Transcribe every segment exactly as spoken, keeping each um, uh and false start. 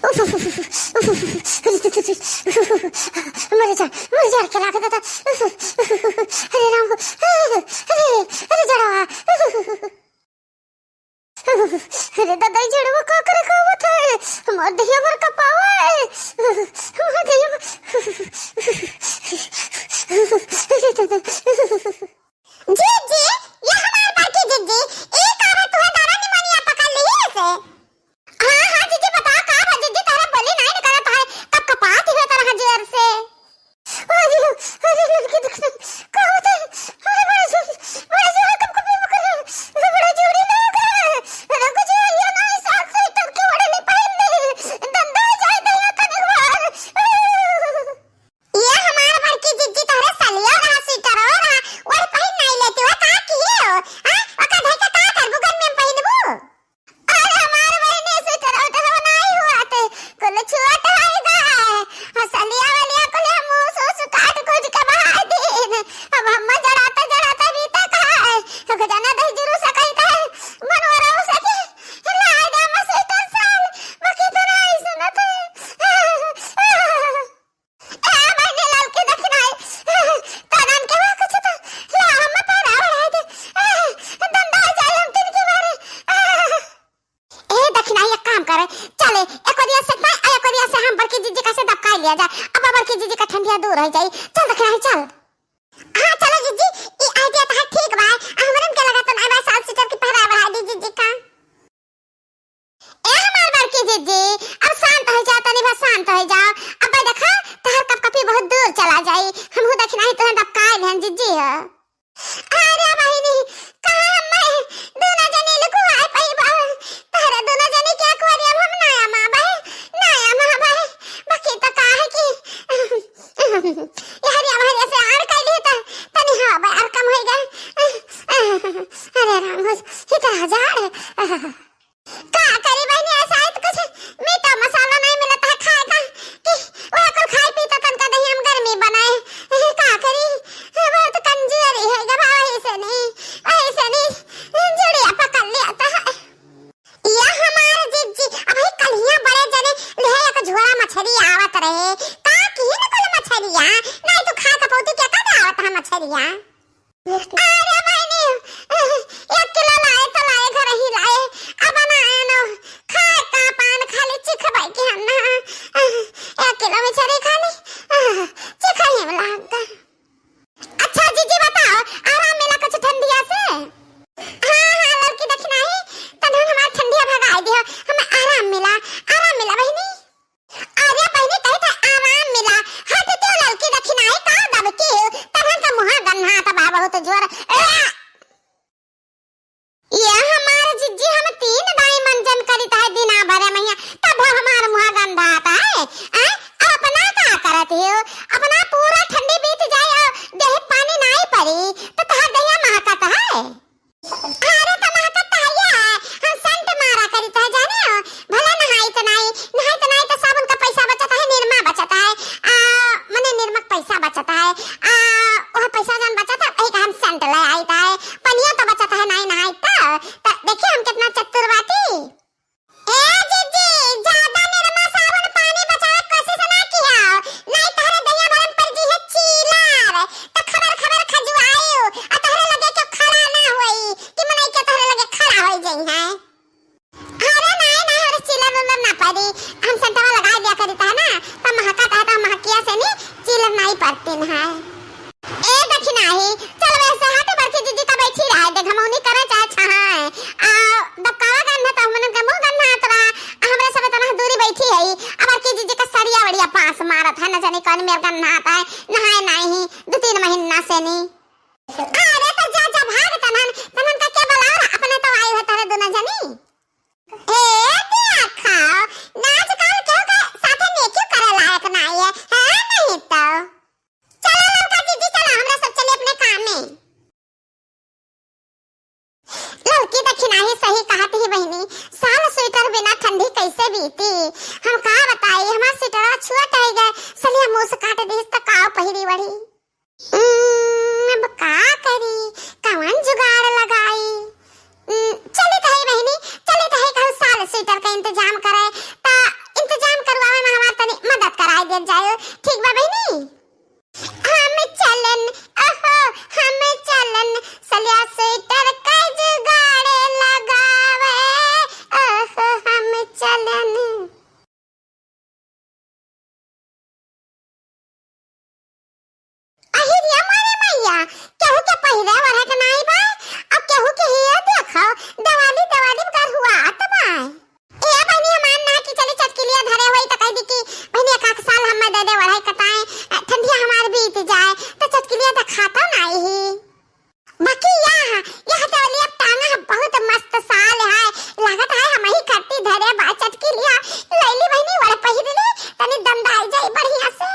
उफ, उफ, उफ, उफ, उफ, उफ, उफ, उफ, उफ, उफ, उफ, उफ, उफ, मर जा, मर जा, क्या लागत था? उफ, उफ, उफ, उफ, अरे राम, अरे, अरे, अरे जड़वा। अरे दादा, ई जड़वा का करे का होत है? हमार देहिया भर कपावा है। हमार देहिया भर। अरे दादा। जीजी, ये हमार बड़की जीजी, ई का बा तुहे दादा निमोनिया पकड़ लिही से? हाँ, हाँ, जीजी, बताओ, का बा, जीजी, तोहरा बोली नाहीं निकलत है, कब कपात ही होता रहा जोर से। अरे, अरे, लड़की देख ना, का होता है? अरे, बड़ा जोर, बड़ा जोर, कब, कब, कब, कब, अरे, बड़ा जोर ही लगा। अरे, कुछ ये ना, साथ से तब के बड़े नहीं पहन ले, धंधा हो जाए, दहिया तनिक बार। ये हमार बड़की जीजी तोहरे सलिया रहा, स्वेटर रहा, वही पहिन नाई लेती हो, का किहे हो? हाँ? ओकर धइ के का करबू, गर्मी में पहिनबू? अरे हमार बहिनी, स्वेटर उटर नाई हुआ थे, कुल छुअत है गा। हाँ, सलिया वलिया कुल हम मुंह सूस काट कूट के बहार दीन। अब हम जड़ाता जड़ाता बीता का है। तो जाना दही जरूर सकल का है। मनोरा उसे के ला दे हम स्वेटर साल, बाकी तो नाई सुनत है। ए, बहिनी ललकी दखिनाई, तनन के हुआ कुछ तो, ला, हम पैरा बढ़ाई दे, धंधा हो जाए हम तिनके मारे। ए, दखिनाई एक काम करे, चले, एक ओरिया से ना, एक ओरिया से हम बड़की जीजी का से दबकाई लिया जाए, अब बड़की जीजी का ठंडिया दूर हो जाई। चल दखिनाई, चल। हाँ, चलो जीजी, ई idea तो है ठीक बा, हमरन के लगा तो ना बा, साल स्वेटर की पैरा बढ़ाई दी जीजी का। ए हमार बड़की जीजी, अब शांत हो जाओ, तनी भर शांत हो जाओ। अब देखा, तहर कपकपी बहुत दूर चला जाई। हमहू दखिनाई तुहें दबकाए लेहन जीजी हो। अरे बहिनी, कहाँ मैं दोनों जनी लुकुआ पाई बा? तहरे दोनों जनी के अकवरिया हम ना आमा बा, ना आमा बा। बाकी तो का है कि यार, ये हमारे से आड़ कर लिए तो तनी हवा बा, आर कम होई गए। अरे राम, हो, ये तो हजार है। का करी बहिनी, ऐसा है तो कुछ मीठा मसाला नहीं मिलता है खाए का, कि वह कुल खाए पी तो तनका दही हम गर्मी बनाए। का करी, बहुत कमजोरी है जब वही से नहीं, वही से नहीं, जुड़िया पकड़ लिया था। या हमार जीजी, अबही कलिया बड़े जने ले एक झोरा मछरी आवत रहे, का किहिन कुल मछरिया, नहीं तो खाए कपौती के का आवत है मछरिया। अरे बहिनी, एक किलो लाए तो लाए, घर ही लाए। अब ना आए न, खाए का पान खाली चिखबै के हम ना। एक किलो मछरी खाली चिखै में लाग गए। अच्छा जीजी बताओ, आराम मिला कुछ ठंडिया से? हाँ, हाँ, ललकी दखिनाई, तनहन हमार ठंडिया भगाई दियो, हमें आराम मिला, आराम मिला बहिनी। अरे बहिनी, कही था आराम मिला। हट तो ललकी दखिनाई, का दबकी हो? तनहन का मुहा गन्हात बा बहुत जोर। ए! ये हमार जीजी, हम तीन दाई मंजन करित है दिना भरे महिया, तब हमार मुहा गन्हात है। हैं? अब अपना का करत हो? अपना पूरा ठंडी बीत जाए और देह पानी नाई पड़ी, तो तहार देहिया महकत है। अरे तो महकत तो हइया है, हम सेंट मारा करित है, जाने हो? भला नहाइत नाई, नहाइत नाई तो साबुन का पैसा बचत है, निरमा बचत है, आ, मने निरमा का पैसा बचत है, आ, वह पैसा जौन बचत है, वही का हम सेंट ले आइत है, पनिया तो बचत है, नाई नहाइत तो, तो देखिए हम कितना चतुर बाटी। ए जीजी, ज्यादा निरमा साबुन पानी बचावे के कोशिश ना किया, नाई तहरे दहिया भरन पर जी है चीलर, तो खबर खबर खजुआयु, आ तहरे लगे के खड़ा ना होई, कि मनई के तहरे लगे खड़ा होई जइहैं। अरे नाई, नाई, अरे चिलर उलर ना पड़ी। हम सेंटवा लगाए दिया करित है ना, तब महकत है, तब महकिया से नी चिलर नाई पड़ती है। ए दखिनाही, चल वैसे हट, बड़की जीजी का बैठी रहे दे, घमौनी करे चाहे छहाए। आ दबकावा गन्ना तो हमन के मुंह गन्ना आत बा, आ हमरे सब इतना दूरी बैठी है, अब बड़की जीजी का सड़िया वड़िया पास मारत है, न जाने कौन मेर गन्ना आता है, नहाए नाही, दो तीन महीना से नी। अरे तो जा, जा भाग तनन, तनन का क्या बुलाओ, अपने तो आई हो तारे दोनों जनी। ए, देखो, नाच गान केहू के साथे नेकी करे लायक ना है, हाँ, नहीं तो। चलो ललका जीजी, चलो, हमरा सब चले अपने काम में। ललकी दखिनाही सही कहत ही बहिनी, साल स्वेटर बिना ठंडी कैसे बीती? हम का बताई, हमार स्वेटरवा छुअत है गए, सलिया मुंह से काट दीस त काव पहिरी वढ़ी। उम्म, अब का करी, कवन जुगाड़ लगाई? उम्म, चलित है बहिनी, चलित है कहूँ साल स्वेटर का इंतजाम करे, ता इंतजाम जायो, ठीक बा बहिनी? हम चलन, अहो, हम चलन, सलिया स्वेटर कै जुगाड़ लगावे, अहो, हम चलन। अहिरिया मोरे मैया, केहू के पहिरे ओढ़े के नाई बा, अब केहू के हिये देखो, दिवाली, दिवाली में गरुआत बा। ए बहिनी, हमार ना कि चली चटकिलिया धरे होई त कह दी कि बहिनी, एक आध साल हमें दे दे ओढ़े कताए, ठंडिया हमार बीत जाए, त चटकिलिया त खाता नाई ही। बाकी यह, यह दिवाली अब टांगा है, बहुत मस्त साल है, लागत है हम ही खट्टी धरे बा चटकिलिया, लैली बहिनी ओढ़ पहिरली, तनी दंदाई जाई बढ़िया से।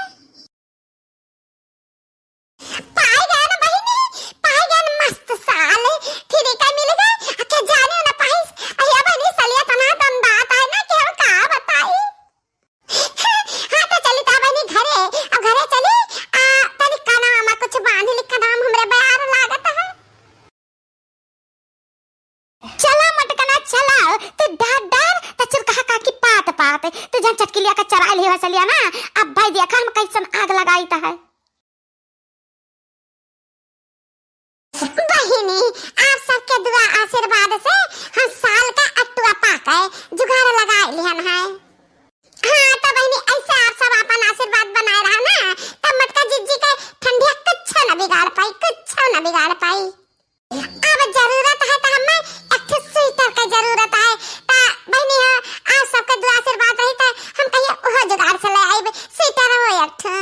पाए गए ना बहिनी, पाए गए ना मस्त साल, फिर का मिल गए, आ के जाने ना पाइस, अहिया बहिनी सलिया तना दंदात है ना कि हम का बताई। हाँ, तो चली ता बहिनी घरे, अब घरे चली, आ, तनी कानवा में कुछ बांध ली, कानवा में हमरे बयार लागत है। चला मटकना चला, तू डर डर, त चुरकहा काकी पात पात, तू जन चटकिलिया का चराई लियो सलिया ना, अब भाई देखा हम कैसन आग लगाई त है। बहिनी, आप सबके दुआ आशीर्वाद से हम साल का अट्टुआ पाके जुगाड़ लगा लिहन है। हाँ, तो बहिनी, ऐसे आप सब अपन आशीर्वाद बनाए रहा ना, तब मटका जिज्जी के ठंडिया कुछ न बिगाड़ पाई, कुछ न बिगाड़ पाई। अब जरूरत है तो हमें एक ठे स्वेटर के जरूरत है। तो बहिनी हो, आप सबके दुआ आशीर्वाद रही तो हम कहिए ओहो जुगाड़ से ले आइब स्वेटर हो एक ठे।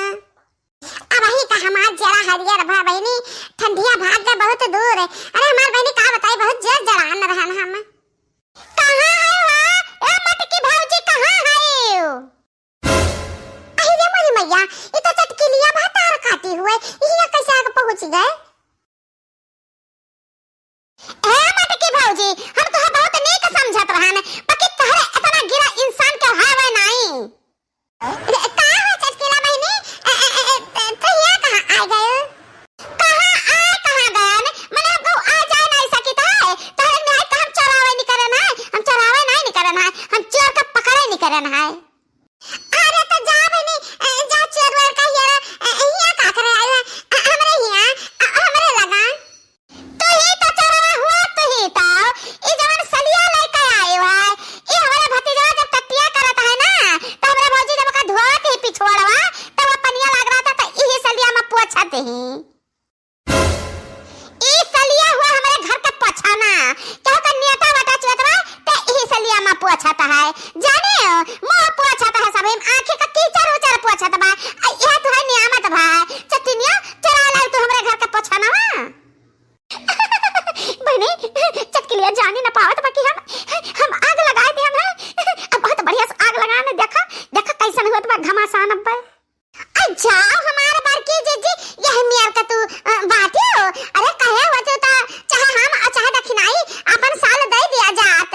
अब वही का हमार जरा हरियर भा बहिनी, ठंडिया भाग गए बहुत दूर। अरे हमार बहिनी का बताई, बहुत जोर जरान रहन हम। कहाँ है हो? ए मटकी भौजी, कहाँ है हो? अरे रे मोरी मैया, ई तो चटकिलिया भतार काटी हुए, इहिया कैसे आके पहुँच गए? ए मटकी भौजी, हम तोहे बहुत नीक समझत रहन, बाकी तोहरे इतना गिरा इंसान के हवे नाई। ए, का हो चटकिला बहिनी? ए, ए, ए, ए, ए, तू यहाँ कहाँ आ गए? कहाँ आ, कहाँ गए? मने हमको आ जाए नहीं सकित है। तोहरे निहाय का हम चोरावे नहीं करन है, हम चोरावे नहीं, नहीं करन है, हम चोर के पकड़े नहीं करन है। अरे तो जा बहिनी, ए, जा चोरवर का हियारा, ए, हिया का करे आयो है? अ, हमरे हिया, अ, हमरे लगा। तू ही तो चोरवा हुआ, तू ही तो। ई जवन सलिया लेके आयो है, ई हमरे भतीजवा जब टट्टिया करत है ना, तो हमरे भौजी जब ओका धोत ही पिछवाड़वा, तब वो पनिया लाग रहा था, तो इही सलिया में पोछत ही। ई सलिया हुआ हमरे घर का पोछाना। केहू का नेता वाटा चुअत बा, ते ई सलिया मा पोछत है। जाने हो, मुँह पोछत है सभी, आँखी का कीचड़ उचड़ पोछत बा। आ, यह तो है नियामत बा। चटिनिया, चोरा लाल तू हमरे घर का पोछाना बा। बहिनी, चटकिलिया जाने न पावत बा कि हम, हम आग लगाए थे हम, हैं? अब बहुत बढ़िया से आग लगाने देखा, देखा कैसन हुआ बा घमासान अब। अ, जाओ हमार बड़की जिज्जी, यह मेर का तू, अ, बाटी हो। अरे कहे हो तू तो, चाहे हम अ चाहे दखिनाई, अपन साल दे दिया जात।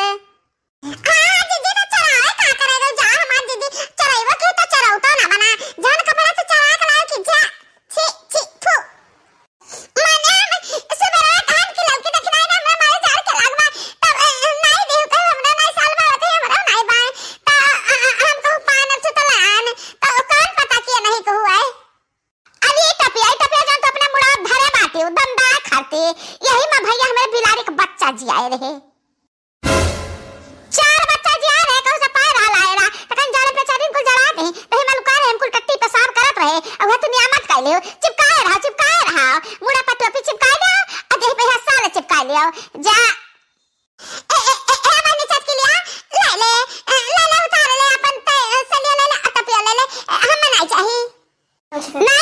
हाँ, जिज्जी तो चरावे का करे गो, जा हमार जिज्जी, चरैबो के तो चरौता ना बना, जौन कपड़ा से चरा के लाए कि जा, छी, छी, थू। मने हम सुबेरे धान की लौकी देखी नाई ना, हमरा मारे जाड़ के लाग बा। तब, अ, नाई देहु कहे हमरा नाई साल बा होते हमरा नाई बाए। त, अ, अ, हम कहू पान सुतलान, त कौन पता किया नहीं कहू है। अब ये टपिया, ये टपिया जौन तो अपने मुड़ा धरे बाटी, दमदार खाती। यही मा भैया हमरे बिलारी के बच्चा जियाए रहे। चार बच्चा जिया रहे, कहूँ से पाए रहा लाए रहा, त कहीं जाले पे चारिन कुल जला दे, तही में लुका रहे, हम कुल टट्टी पेशाब करत रहे, अब वह तू नियामत कर लियो, चिपकाए रहा, चिपकाए रहा, मुड़ा पर टोपी चिपकाए लियो, और देह पे यह साल चिपकाए लियो, जा। ए, ए, ए, ए, मैंने चटकी लिया, ले ले, ए, ले ले, उतार ले, अपन ते, ए, सलिया ले ले, आ टोपिया ले ले, ए, हमें नहीं चाहिए। ना